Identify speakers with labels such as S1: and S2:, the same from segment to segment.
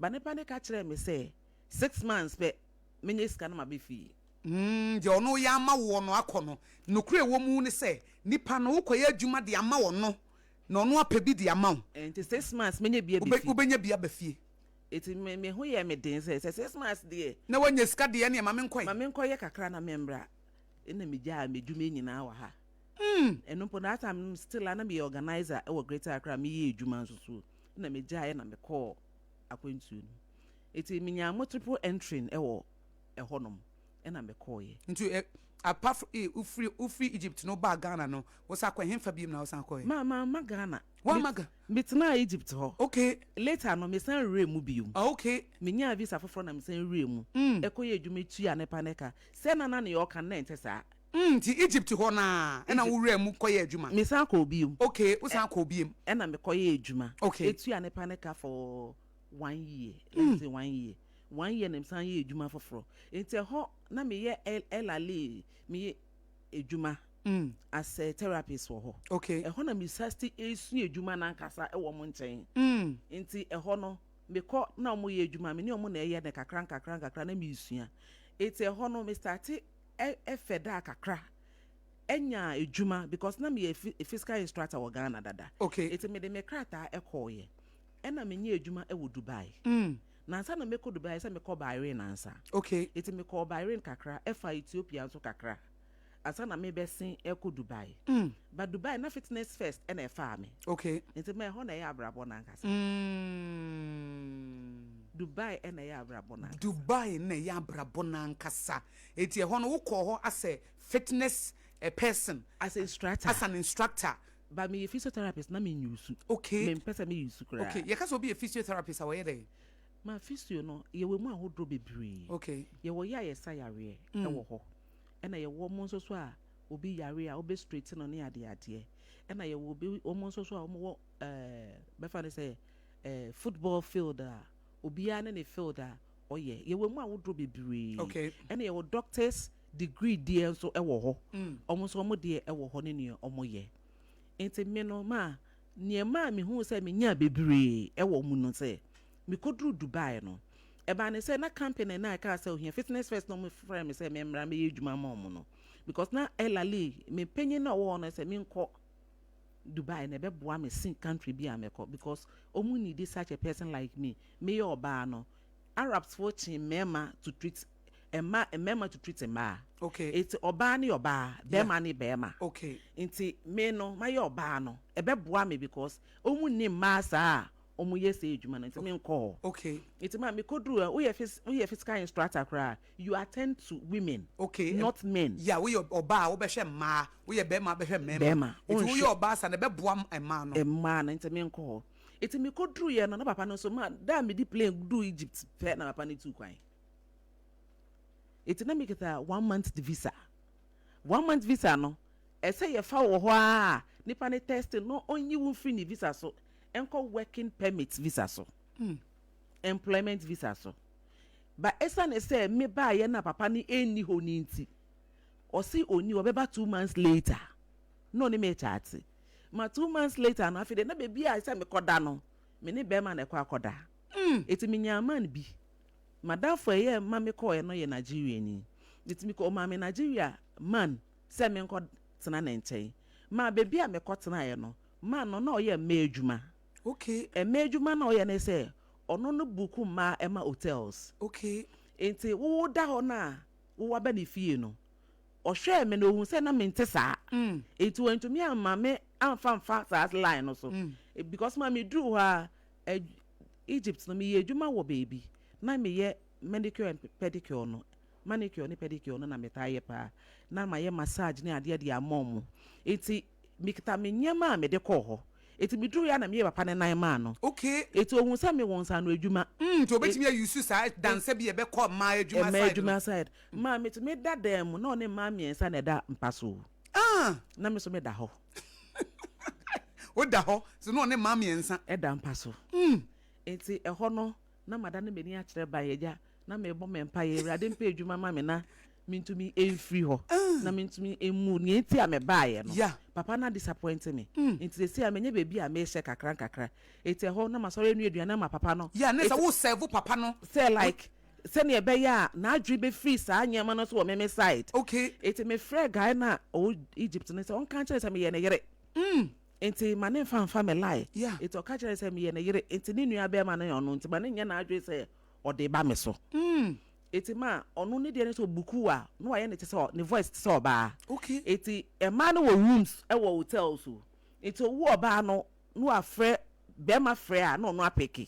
S1: Ba nipa ne ka kyerɛ me sɛ 6 months pɛ, menye sika no ma bɛ fie.
S2: Deɛ ɔno yɛ ama woɔ no akɔ no, nokorɛ ɛwɔ mu ne sɛ nipa no wokɔyɛ adwuma de ama ɔno na ɔno apɛ bi de ama wo.
S1: Nti 6 months menye bi aba fie.
S2: Wobɛnya bi aba fie.
S1: Eti me ho yɛ me den sɛ 6 months deɛ,
S2: na woanya sika deɛ, ne ɛma menkɔe.
S1: Ma menkɔyɛ kakra na membra. Ɛna megyaa m'adwuma nyinaa wɔ ha. Ɛno mpo, that time still a na meyɛ organizer ɛwɔ Greater Accra, meyɛ adwuma nso so na megyaeɛ na mekɔɔ akwantuo no. Eti menyaa multiple entry ɛwɔ ɛhɔnom ɛna mekɔɔyɛ.
S2: Nti apart from wofiri Egypt no baa Ghana no, wosan kɔ ɛhemfa biom na wosan kɔɛ?
S1: Ma Ghana.
S2: Woama Ga
S1: Metenaa Egypt hɔ. Later no, mesan werɛ mu biom. Menyaa visa foforɔ na mesan werɛ mu ɛkɔyɛ adwuma, tua nepa ne ka sɛ na nea ɔka no na ɛnte saa.
S2: Nti Egypt hɔ naa ɛna wowura mu kɔyɛ adwuma?
S1: Mesan kɔɔ biom.
S2: Okay, wosan kɔɔ biom.
S1: Ɛna mekɔyɛ adwuma etua nepa ne ka for one year, let me say one year, one year na mesan yɛ adwuma foforɔ. Nti ɛhɔ na meyɛ elderly, meyɛ adwuma as a therapist wɔ hɔ. Ɛhɔ na mesa still esua adwuma nankasa ɛwɔ mo nkyɛn. Nti ɛhɔ no, mekɔ na ɔmo yɛ adwuma, me ne ɔmo na ɛyɛ ne kakra nkakra nkakra na mesua. Eti ɛhɔ no, me start ɛfɛ da kakra ɛnya adwuma because na meyɛ physical instructor wɔ Ghana dada. Eti mede me krataa ɛkɔɔyɛ ɛna menyɛ adwuma ɛwɔ Dubai. Nansa na mekɔ Dubai sɛ mekɔ Bahrain nansa. Eti mekɔ Bahrain kakra, ɛfa Ethiopia nso kakra ansa na mebɛsen ɛkɔ Dubai. But Dubai na Fitness First ɛna ɛfaa me. Nti ma ɛhɔ na ɛyɛ abrabɔ nankasa. Dubai ɛna ɛyɛ abrabɔ nankasa.
S2: Dubai na ɛyɛ abrabɔ nankasa. Eti ɛhɔ no, wokɔɔ hɔ asɛ fitness a person?
S1: As a instructor.
S2: As an instructor.
S1: But meyɛ physiotherapist na menyusu. Mempɛ sɛ meyusu koraa.
S2: Okay, yɛka sɛ obi yɛ physiotherapist a, wɔyɛ dɛn?
S1: Ma physio no, yɛwɔ mu ahodoɔ bebree. Yɛwɔ yɛ a yɛsa yareɛ ɛwɔ hɔ, ɛna yɛwɔ mo nso so a obi yare a wobɛ straight no ne adeadeɛ, ɛna yɛwɔ obi wɔn nso so a wɔwɔ bɛfa no sɛ football field a obiara ne ne field a ɔyɛ. Yɛwɔ mu ahodoɔ bebree. Ɛna yɛwɔ doctors degree deɛ nso ɛwɔ hɔ. Wɔn nso wɔn deɛ ɛwɔ hɔ ne nea wɔn yɛ. Nti me no, ma nneɛma a mehu sɛ menya bebree ɛwɔ mu no sɛ mekɔduru Dubai no, ɛbaa ne sɛ na company na ɛka sɛ ohia Fitness First na ɔmo frɛ me sɛ memmra mɛyɛ adwuma ma ɔmo no, because na elderly me panyin na ɔwɔ hɔ no sɛ menkɔ Dubai na ɛbɛboa me sin country bi a mɛkɔ, because ɔmo need such a person like me. Meyɛ ɔbaa no, Arabs fo kye mmarima to treat mmaa, mmarima to treat mmaa. Eti ɔbaa ne ɔbaa, bɛrima ne bɛrima. Nti me no, mayɛ ɔbaa no, ɛbɛboa me because ɔmo ni mmaa saa a ɔmo yɛ sɛ adwuma no, nti menkɔ hɔ. Nti ma mekɔduru a, woyɛ physical instructor koraa, you attend to women, not men.
S2: Ya, woyɛ ɔbaa a, wobɛhwɛ mmaa, woyɛ bɛrima a, wobɛhwɛ mmarima.
S1: Bɛrima.
S2: Nti woyɛ ɔbaa sa na ɛbɛboa mmaa no.
S1: Mmaa no, nti menkɔ hɔ. Nti mekɔduru yɛ no, na papa no nso ma da a mede plane du Egypt pɛ na papa no tu kwan. Nti na mekita one month visa. One month visa no, ɛsɛ yɛfa wɔ hɔ a nipa ne test no, ɔnyi wo mfiri ne visa so ɛnkɔ working permit visa so, employment visa so. Ba ɛsiane sɛ me baayɛ na papa no ɛnni hɔ no nti, ɔsi ɔni ɔbɛba 2 months later na ɔne me kyaate. Ma 2 months later no, afei de na beebi a sɛ mekɔda no, me ne bɛrima na ɛkɔ akɔda. Eti menya man bi madamfo a ɛyɛ ma mekɔɛ no yɛ Nigeria ni, eti mekɔ, ɔmaa me Nigeria man sɛ menkɔ tena ne nkyɛn. Ma beebi a mekɔ tenaeɛ no, man no na ɔyɛ mmaa adwuma. Mmaa adwuma na ɔyɛ ne sɛ ɔno no book mmaa ɛma hotels. Nti wowo da hɔ no a wowɔ aba ne fie no, ɔhwɛɛ me na ohun sɛ na mente saa. Nti wɔntumi amma me amfa mfa saa line no so. Because ma meduru hɔ a, Egypt no, meyɛ adwuma wɔ baabi na meyɛ manicure and pedicure no, manicure ne pedicure no na metaa yɛ paa, na mayɛ massage ne adeɛ de ama ɔmo. Nti mekita me nneɛma a mede kɔɔ hɔ. Nti meduru yɛ a na meyɛ papa ne nan maa no. Nti ohun sɛ mewɔ nsano adwuma.
S2: Nti obetumi ayusu saa dansa bi a ɛbɛkɔ mmaa adwuma
S1: mmaa
S2: side no.
S1: Adwuma side. Maa metumi da dan mu na ɔne mmaa mmiɛnsa na ɛda mpa so. Na me nso meda hɔ.
S2: Woda hɔ so na ɔne mmaa mmiɛnsa
S1: ɛda mpa so. Nti ɛhɔ no na mada ne m'ani akyerɛ ban agya na mebɔ me mpa yɛ, Awurade, mpɛ adwuma ma me na Mentumi mfiri hɔ na mentumi mmu nea nti a mebaeɛ no. Papa no adisappoint me. Nti seesei a manya baabi a mehyɛ kakra nkakra. Enti ɛhɔ na masɔre anoa aduane ama papa no.
S2: Yeah, ne sɛ wo serve papa no.
S1: Sɛ like sɛnea ɛbɛyɛ a n'adwene bɛfiri saa nneɛma no so wɔ me me side. Enti mefrɛɛ guy no a ɔwɔ Egypt no sɛ ɔnka nkyerɛ no sɛ meyɛ ne yere. Enti ma ne mfa mfa me lie. Enti ɔka kyerɛɛ no sɛ meyɛ ne yere. Enti ne nua barima no yɛ ɔno nti ma no nyɛ n'adwene sɛ ɔde reba me so. Eti ma ɔno ne deɛ ne sɛ ɔbuku a na wayɛ ne te sɛ ne voice te sɛ ɔbaa. Eti mmaa no wɔ rooms wɔ hotels o. Eti owu ɔbaa no na wafrɛ bɛrima frɛ a na ɔno apeke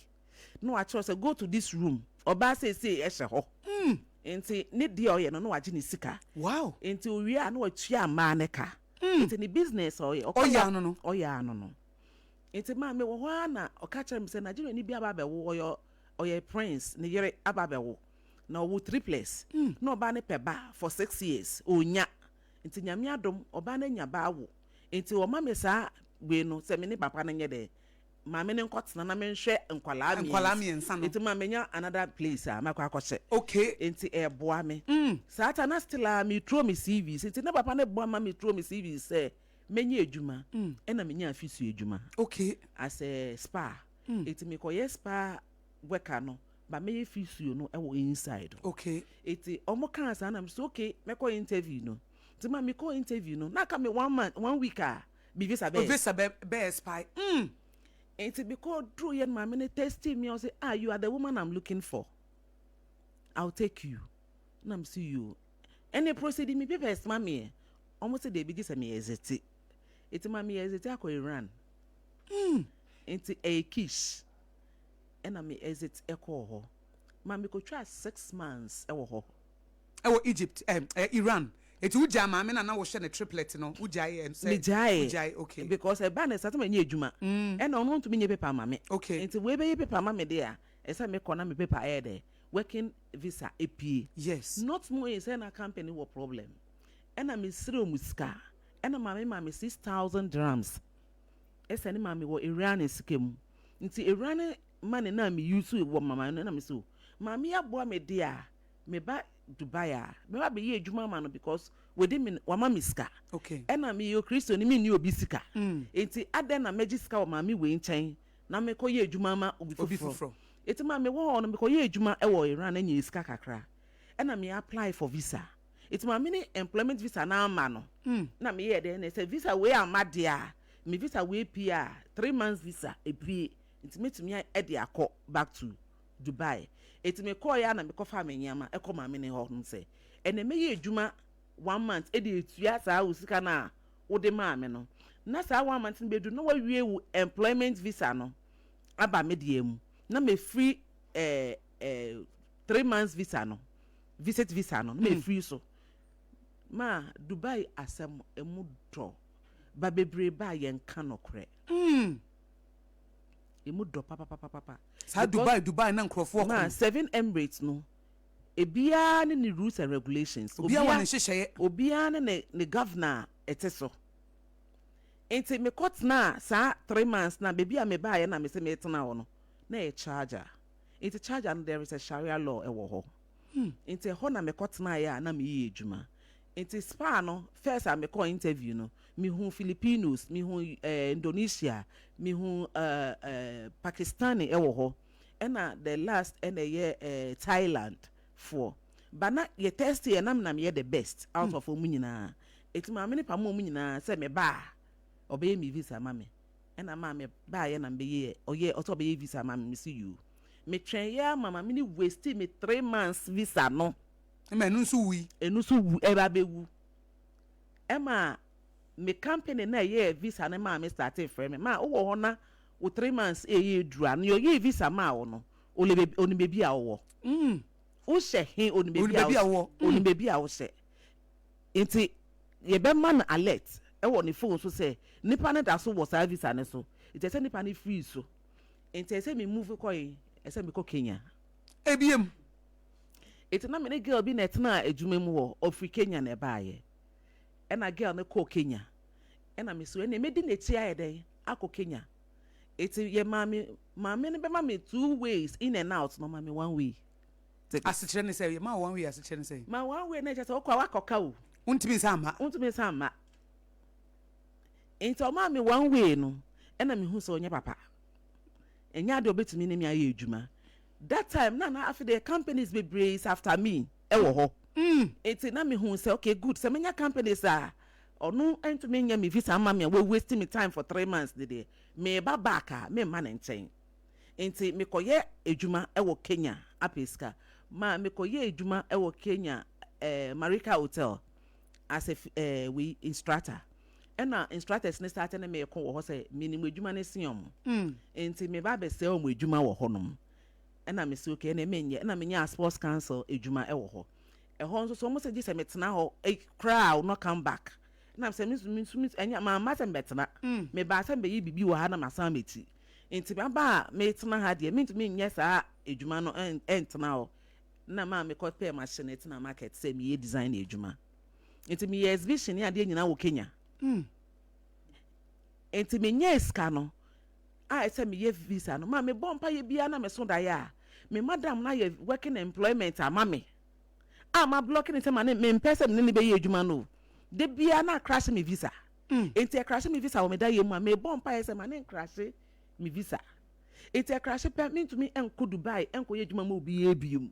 S1: na wakyerɛ sɛ go to this room ɔbaa seesei ɛhyɛ hɔ. Nti ne deɛ ɔyɛ no na wagye ne sika. Nti owie a na watua mmaa no ka. Nti ne business a ɔyɛ ɔka
S2: Ɔyɛ ano no.
S1: Ɔyɛ ano no. Nti maa mewɔ hɔ ara na ɔka kyerɛ me sɛ Nigeriani bi aba abɛwo ɔyɛ ɔyɛ prince ne yere aba abɛwo na ɔwo triplets na ɔbaa no pɛ ba for 6 years ɔnya. Nti Nyame adom, ɔbaa no anya ba awo. Nti ɔma me saa wei no sɛ me ne papa no nyɛ dɛ maame no nkɔtena na menhwɛ nkwalaa
S2: nkwalaa mmiɛnsa no.
S1: Nti ma menya another place a mɛkɔ akɔhyɛ. Nti ɛboa me saa ta na still a meturo me CVs. Nti ne papa no boa ma meturo me CVs sɛ mɛnyɛ adwuma, ɛna menya afisua adwuma as a spa. Nti mekɔyɛ spa worker no ba mɛyɛ physio no ɛwɔ inside. Eti ɔmo kaa saa na so okay, mɛkɔ interview no. Nti ma mekɔ interview no na aka me one month, one week a me visa bɛyɛ
S2: visa bɛ expire.
S1: Nti mekɔ duru yɛ no, maame no testing me, ɔsɛ, "Ah, you are the woman I'm looking for, I'll take you." Na me say you ɛne proceed me papers ma me. Ɔmo sɛ deebi gye sɛ me exit. Eti ma me exit akɔ Iran. Nti ɛyɛ Kish ɛna me exit ɛkɔɔ hɔ ma mekɔtwa 6 months ɛwɔ hɔ.
S2: Ɛwɔ Egypt, Iran. Eti wogyaa maame na na wohyɛ ne triplet no, wogyae ɛ sɛ
S1: megyae.
S2: Wogyae, okay.
S1: Because ɛba ne sɛ ma nyɛ adwuma ɛna ɔno ntumi nyɛ paper ma me. Nti wei bɛyɛ paper ma me de a ɛsɛ mekɔ na me paper ɛyɛ dɛ working visa epie. Not knowing sɛ na company wɔ problem, ɛna mesrɛ ɔmu sika, ɛna maame ma me 6,000 dirhams ɛsɛ ne maame wɔ Iran sika mu. Nti Iran money na me use wɔ mama no, ɛna me so maame aboa me de a meba Dubai a meba bɛyɛ adwuma ama no because wɔde me wama me sika. Ɛna meyɛ Kristo ni, menni obi sika. Nti adɛn na mɛgye sika wɔ maame wei nkyɛn na mekɔyɛ adwuma ama obi
S2: obi
S1: foforɔ?
S2: Foforɔ.
S1: Eti maa mewɔ hɔ no, mekɔyɛ adwuma ɛwɔ Iran anya sika kakra, ɛna me apply for visa. Eti maame ne employment visa na ama no na meyɛ dɛ na sɛ visa wei ama deɛ a me visa wei pie a 3 months visa epie, nti metumi ɛde akɔ back to Dubai. Eti mekɔɔ yɛ a na mekɔfa me nneɛma ɛkɔ maame ne hɔ no sɛ ɛnna mɛyɛ adwuma one month ɛde etua saa wo sika no a wode maa me no, na saa one month no bɛdu na wawie wo employment visa no aba me deɛ mu na mefiri ɛɛ ɛɛ 3 months visa no, visit visa no, na mefiri so. Ma Dubai asɛm emu dɔ ba bebree ba a yɛnka nokorɛ. Emu dɔ papapapapa.
S2: Saa Dubai na nkurɔfoɔ
S1: ma
S2: kɔ.
S1: Seven Emirates no, ebiara ne ne rules and regulations.
S2: Obiara wɔ ne nhyehyɛeɛ.
S1: Obiara ne ne governor a ɛte so. Nti mekɔtena saa 3 months na beebi a mebaeɛ na mesɛ metena hɔ no na yɛ Sharjah. Nti Sharjah no, there is a Sharia law ɛwɔ hɔ. Nti ɛhɔ na mekɔtenaeɛ a na meyɛ adwuma. Nti spa no, first a mekɔ interview no, mehu Filipinos, mehu Indonesia, mehu Pakistani ɛwɔ hɔ, ɛna the last ɛna ɛyɛ Thailand foɔ ba na yɛ test yɛ nam nam yɛ the best out of ɔmu nyinaa. Eti maame ne pam ɔmu nyinaa sɛ me ba a ɔbɛyɛ mi visa ma me. Ɛna maa me baayɛ na mbɛyɛ ɔyɛ ɔsɛ ɔbɛyɛ visa ma me. Mesi you metwɛn yɛ ama maame ne waste me 3 months visa no.
S2: Ma ɛno nso wui.
S1: Ɛno nso wu, ɛba abɛwu. Ɛma me company na ɛyɛ visa no maa me start frɛ me ma wowɔ hɔ na wo 3 months ɛyɛ eduru a nea ɔyɛ visa maa wo no ole beebi onim beebi a wɔwɔ. Wohyɛ he onim
S2: onim
S1: beebi a
S2: baabi a
S1: wohyɛ.
S2: Wɔwɔ.
S1: Onim beebi a wohyɛ, nti yɛbɛma no alert ɛwɔ ne phone so sɛ nipa no da so wɔ saa visa no so. Nti ɛsɛ nipa no free so, nti ɛsɛ mi move kɔ yi, ɛsɛ mi kɔ Kenya.
S2: Ebiem.
S1: Eti na me ne girl bi na ɛtena adwuma mu hɔ, ɔfiri Kenya na ɛbaayɛ. Ɛna girl no kɔɔ Kenya, ɛna me so ɛna medi n'akyi ayɛ dɛn akɔ Kenya. Eti yɛ maame no bɛma me two ways in and out na ɔma me one way. ticket.
S2: Asekyerɛ ne sɛ yɛma wo one way asekyerɛ ne sɛ.
S1: Ma one way na ɛkyɛ sɛ wokɔ a wakɔka o.
S2: Wontumi nsa mma.
S1: Wontumi nsa mma. Nti ɔmaa me one way no ɛna mehu sɛ ɔnyɛ papa. Ɛnyɛ adeɛ ɔbɛtumi ne me ayɛ adwuma. That time na afei deɛ companies bebree is after me ɛwɔ hɔ. Nti na mehu sɛ, okay, good, sɛ menya companies a ɔno ntumi nyɛ me visa ama me a waste me time for 3 months de deɛ, meba back a memma ne nkyɛn. Nti mekɔyɛ adwuma ɛwɔ Kenya apɛ sika ma mekɔyɛ adwuma ɛwɔ Kenya, Marika Hotel, as a we instructor. Ɛna instructors ne start ne meekɔ wɔ hɔ sɛ menim adwuma ne se ɔmo, nti meba abɛsɛe ɔmo adwuma wɔ hɔnom. Ɛna mesi okay, ɛna menyɛ, ɛna menya Sports Council adwuma ɛwɔ hɔ. Ɛhɔ nso so ɔmo sɛ gye sɛ metena hɔ koraa, I will not come back. Na sɛ mi nso mi ɛnyɛ maa ma sɛ mbɛtena, mebaa sɛ mbɛyɛ biribi wɔ ha na ma san mɛti. Nti maba a metena ha deɛ, mentumi nyɛ saa adwuma no ɛntena hɔ. Na maa mekɔ pɛɛ machine tena market sɛ meyɛ design adwuma. Nti meyɛ exhibition ne adeɛ nyinaa wɔ Kenya. Nti menyɛ sika no a ɛsɛ meyɛ visa no, ma mebɔ mpa yɛ biara na meso daeɛ a me madam na yɛ working employment ama me a ma block ne sɛ ma ne mempɛ sɛ mene ne bɛyɛ adwuma no de biara na acrash me visa. Nti ɛcrash me visa wɔ me da yɛ mu a mebɔ mpa yɛ sɛ ma ne ncrash me visa. Nti ɛcrash pɛ, mentumi nkɔ Dubai nkɔyɛ adwuma ma obi yɛ biom.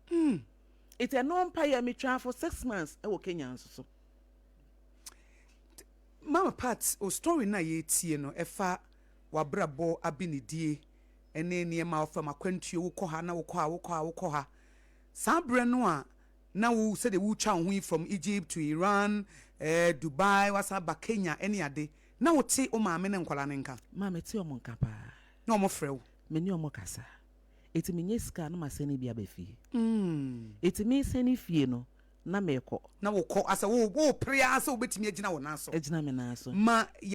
S1: Nti ɛno mpa yɛ metwa for 6 months ɛwɔ Kenya nso so.
S2: Mama Pat, o story na yɛtie no ɛfa w'abrabɔ abenedie ɛne nneɛma a wɔfam akwantuo, wokɔ ha na wokɔ ha, wokɔ ha, wokɔ ha. Saa berɛ no a na wo sɛdeɛ wotwa wo ho yi from Egypt to Iran, Dubai, wasan ba Kenya ɛne ade, na wote wo maame ne nkwadaa ne nka?
S1: Ma mete ɔmo nka paa.
S2: Na ɔmo frɛ wo?
S1: Me ne ɔmo kasa. Eti menyɛ sika na masɛne bi aba fie. Eti mesɛne fie no na mekɔ.
S2: Na wokɔ asɛ wo wopere ara sɛ wobɛtumi agyina wo nan so.
S1: Agyina me nan so.
S2: Ma.